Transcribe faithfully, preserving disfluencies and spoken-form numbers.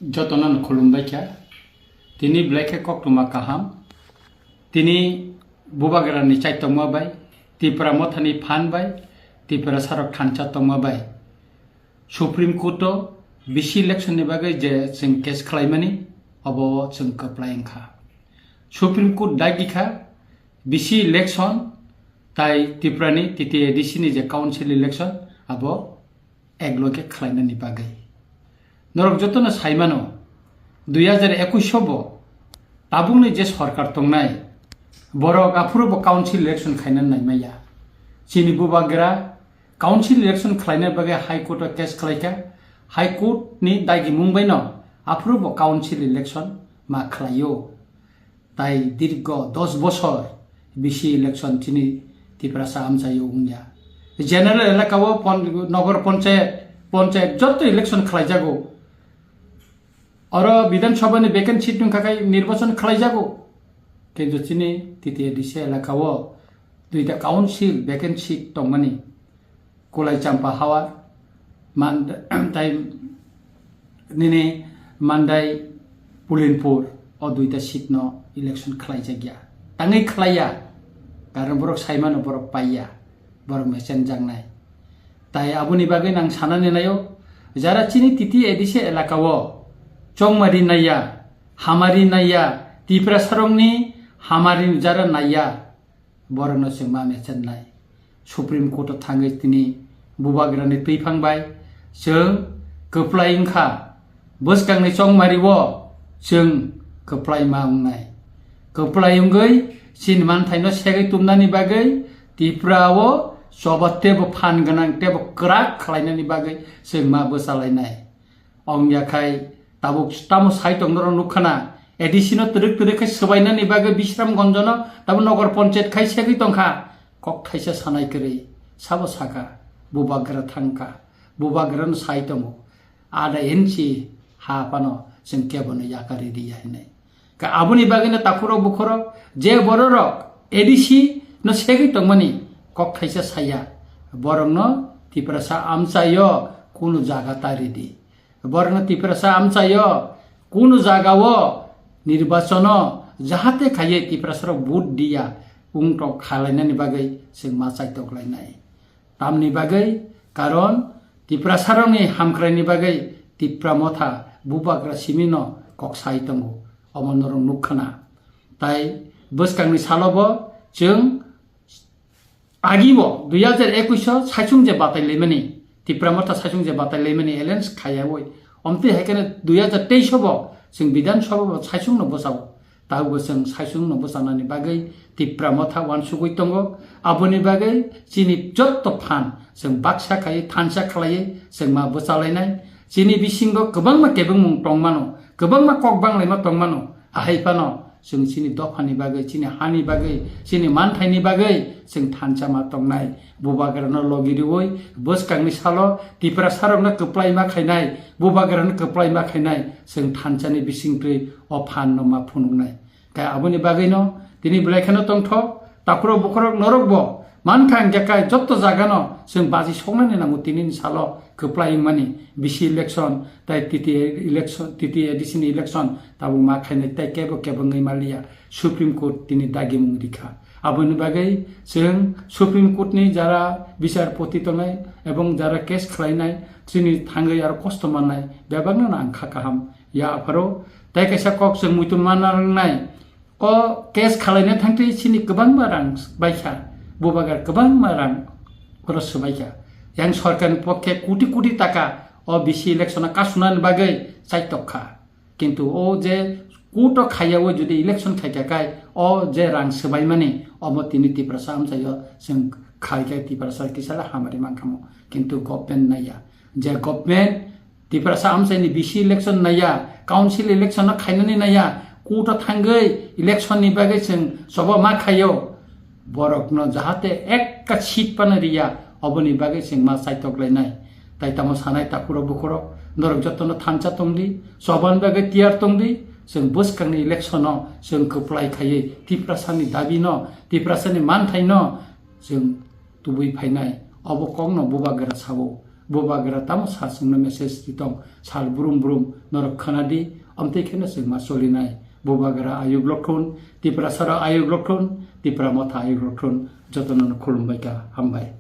Jotono no khulumbai kha. Tini belai khe koktwma kaham. Tini Bubagrani chaitokma bai, Tipra Mothani phan bai, Tiprasarok thansa tongma bai Supreme Court o bisi election ni bagwi je chwng case khlaimani, obo chwng kwplai wngkha. Supreme Court dagi kha bisi election tai Tiprani T T A D C ni je council election abo ek loge khlainani bagwi. Norok jotono saimano, dui hajar ekwis o bo tabukni je sorkar tongnai, borok aphuru bo council election khaina naimaya. Chini Bubagra council election khlaina bagwi High Court o case khlaikha. High Court ni dagimung baino aphuru bo council election ma khlaio. Tai dirgo dos bosor bisi election chini Tiprasa amchaio wngya. General elaka o pon-, nogor ponchayat, ponchayat joto election khlaijago. Oro Bidhan Sabha ni vacant seat wngkha khai nirbachon khlaijago. Kintu chini T T A D C elaka o duita council vacant seat tongmani. Kulai Champa Hawar, Man-, tai nini Mandai Pulinpur o duita seat no election khlaijakya. Tangwi khlaiya, karon borok saimano borok paiya, borok mechenjaknai. Tai aboni bagwi nang sanani naio, jara chini T T A D C elaka o chongmari naiya, hamari naiya, Tiprasarokni hamari jara naiya, borokno chwng ma mechennai. Supreme Court o thangwi tini Bubagrani twiphang bai chwng kwplai wngkha. Bwskangni chongmari o chwng kwplai ma wngnai. Kwplai wngwi chini manthaino segwi tumnani bagwi Tripura o choba teibo phan gwnang teibo kwrak khlainani bagwi chwng ma bwchalainai. Ongya khai tabuk tamo sai tong norok nukha na, A D C no twrwk twrwk khai swbainani bagwi Bisramganj no tabuk nogor ponchayat khai segwi tongkha. Kok thaisa sanai kwrwi sabo saka, Bubagra thangkha, Bubagra no sai tongo, ada inchi ha phano chwng kebo no yakari riya hinwi. Ka aboni bagwino takhurok bukhurok je bororok A D C no segwi tongmani kok thaisa saya, borokno Tiprasa amchaio kunu jaga ta ridi. Borokno Tiprasa amchaio kunu jagao nirbachono jahate khaiye Tiprasarok vote diya wngtok khalainani bagwi chwng ma chaitoklainai. Tamni bagwi, karon Tiprasarokni hamkraini bagwi Tipra Motha Bubagra simino kok sai tongo, omo norok nukha na. Tai bwskangni salo bo chwng agi bo dui hajar ekwis o saichung je batai laimani, Tipra Motha saichung je batai laimani alliance khaiyawi, omtwi hai kheno dui hajar teis o bo chwng Bidhan Sabha bo saichung no bwchao. Tabukbo chwng saichung no bwchanani bagwi Tipra Motha uansugwi tongo. Aboni bagwi chini jotto phan chwng baksa khaiwi thansa khlaiwi chwng ma bwchalainai. Chini bisingo kwbangma kebengmung tongmano, kwbangma kok banglaima tongmano. Ahai phano chwng chini dophani bagwi, chini hani bagwi, chini manthaini bagwi chwng thansa ma tongnai. Bubagrano logi riwi bwskangni salo Tiprasarokno kwplai ma khainai, Bubagrano kwplai ma khainai, chwng thansani bisingtwi o phanno ma phunuknai. Khe aboni bagwino tini belai kheno tongthok, takhurok bukhurok norokbo mankha hwnkhe kai jotto jagano chwng baji soknani nango tinini salo kwplai wngmani bisi election tai T T A election, T T A D C ni election tabuk ma khainai tai kebo kebo wngwi manliya. Supreme Court tini dagimung rikha. Aboni bagwi chwng Supreme Court ni jara bichar poti tongnai ebong jara case khlainai chini thangwi aro kosto mannai bebakno ang kha kaham ya apharo. Tai kaisa kok chwng muitu manna nangnai. O case khalaina thangtwi chini kwbangma rang baikha, Bubagra kwbangma rang oro swbaikha. Yang sorkarni pokhe koti koti taka o bisi election o kasunani bagwi chaitok kha. Kintu o je court o khaiyawi jodi election khaikha khai o je rang swbaimani omo tini Tiprasa amchaio chwng khaikhe Tiprasa kisala hamari mankhamu. Kintu government naiya. Je government Tiprasa amchaini bisi election naiya, council election no khainani naiya, court o thangwi election ni bagwi chwng choba ma khaio. Borokno jahate ekka seat phano riya, oboni bagwi chwng ma chaitok lainai. Tai tamo sanai takhurok bukhurok, norok jotono thansa tongdi, chobani bagwi tiyar tongdi, chwng bwskangni election o chwng kwplai khaiwi Tiprasani dabi no, Tiprasani manthai no chwng tubui phainai. Obo kokno Bubagra sao. Bubagra tamo sa chwngno message ri tong, sal brum brum norok khwnadi, omtwi kheno chwng ma solinai. Bubagra ayuk lokthun, Tiprasarok ayuk lokthun, Tipra Motha ayuk lokthun, jotono khulumbai kha, hambai.